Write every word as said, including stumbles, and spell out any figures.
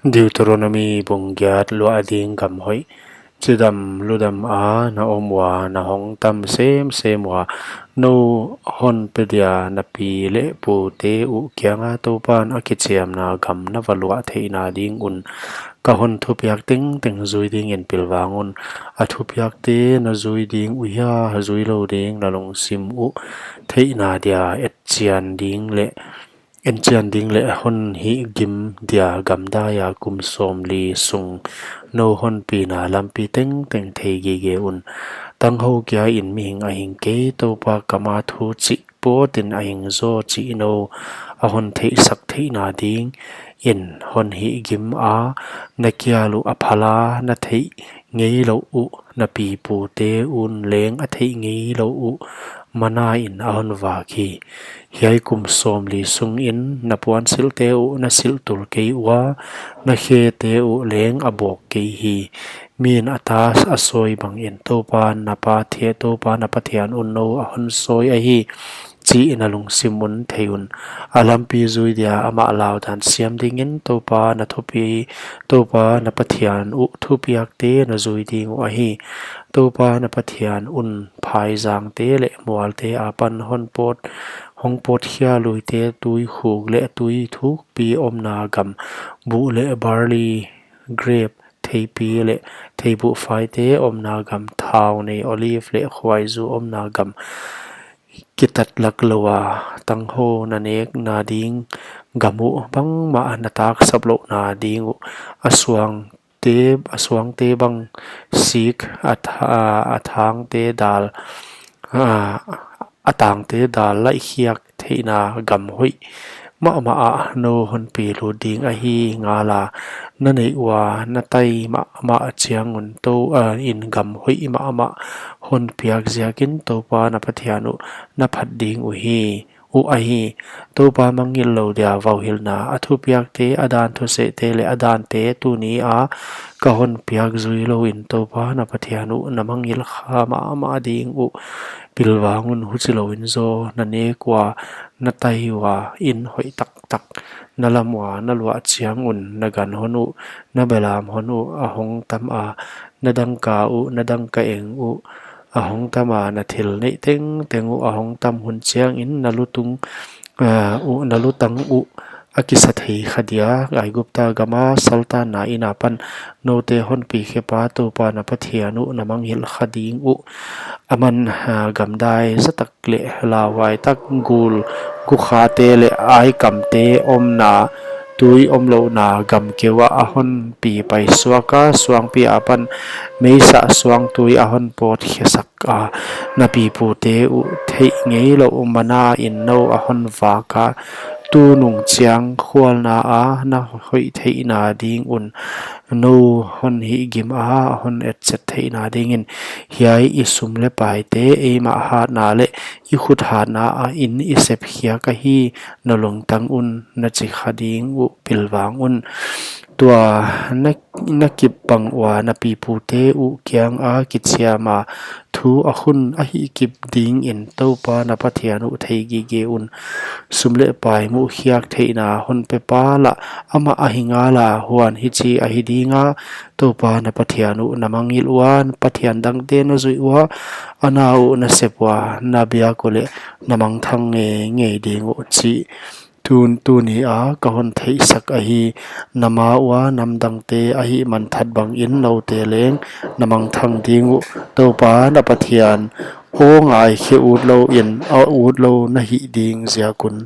Deuteronomi bung giat. Luah ding gam hoih. Chidam ludam a na om ua, na hong tam semsem ua, nou hon pe dia na pi leh pute uh kianga Toupan a kichiamna gam na va luah theihna ding un ka hon thupiak tengteng zui dingin pilvang un. A thupiakte na zui ding uh hia, zui lou ding na lungsim uh theihna dia etchian ding leh enchian ding leh hon hihgim dia gamdai a kum sawmli sung nou hon pina lampi tengteng thei gige un. Tanghou kia in mihing a hing kei, Toupa kama thu chih pawtin a hing zaw chih nou a hon theihsak theihna dingin hon hihgim a, na kial uh a phal a na theih ngei louh uh, na pi pute un leng a theih ngei louh uh, mana in a hon vak hi. Hiai kum sawmli sungin na puansilhte uh na silh tul kei ua, na khete uh leng a bawk kei hi. Min a ta a sawi bangin Toupa na Pathian, Toupa na Pathian un nou a hon sawi ahi chih na lungsim un thei un. A lampi zui dia amah laudan siam dingin Toupa na thupi, Toupa na Pathian uh thupiakte na zui ding uh ahi. Toupa na Pathian un phaizangte leh mualte apan hon pawt, hong pawt khia luite, tuikhuk leh tui thukpi omna gam, buh leh barley, grep, theipi leh theibuh faite omna gam, thau nei, olive leh khuaizu omna gam, kitat lak lou a, tanghou na nekna ding gam uh, bangmah na taksap louhna ding uh, a suangte, a suangte bang sik, a tha-, a thangte dal, a, a tangte dal laih khiak theihna gam hoih mahmah ah nou hon pi lut ding ahi ngal a, na neih ua na tai mahmah chiang un Tou-, a, in gam hoih mahmah hon piak ziakin Toupa na Pathian uh na phat ding uh hi, uh ahi. Toupa mangngilh lou dia vauhilhna, a thupiakte, a dan thusehte leh a dante tuni a ka hon piak zui louin Toupa na Pathian uh na mangngilh kha mahmah ding uh pilvang un. Huchilouin zaw na nek ua na tai ua in hoih taktak na lam ua na luah chiang un na gan hon uh, na belam hon uh a hong tam a, na dangka uh, na dangka eng uh a hong tam a, na thil neih tengteng uh a hong tam hun chiangin na lutung, a, uh, na lutang uh a kisa thei kha dia. Aigupta gama saltanna in apan noute hon pi khepa Toupa na Pathian uh na mangngilh kha ding uh. Aman, a, gamdai zatak leh lauhuai tak, gul gukhate leh aikamte omna, tui omlouhna gam keu ah a hon pi paisuak a, suangpi apan meisa suangtui a hon pawt khiasak a, na pi pute uh theih ngei louh mana in nou a hon vak a, tunung chiang khualna a na hoih theihna ding un nou hon hihgim a, hon etchet theihna dingin. Hiai i sum leh paite eimah hatna leh i khut hatna a in i sep khiak ahi, na lungtang un na chi kha ding uh pilvang un. Tua na, na kip bang ua na pi pute uh kianga kichiam a thu a khun a hihkip dingin Toupa na Pathian uh thei gige un. Sum leh pai muh khiak theihna hon pepa lah amah ahi ngal a, huan hichi ahi ding a, Toupa na Pathian uh na mangngilh ua, pathian dangte na zuih ua, a na uh na sep ua, na biak uleh na mangthang ngeingei ding uh chih tun tuni a ka hon theihsak ahi. Na ma ua namdangte a hihmanthat bangin noute leng na mangthang ding uh. Toupa na Pathian aw ngaikhe utlouin a utlou na hih ding ziak un.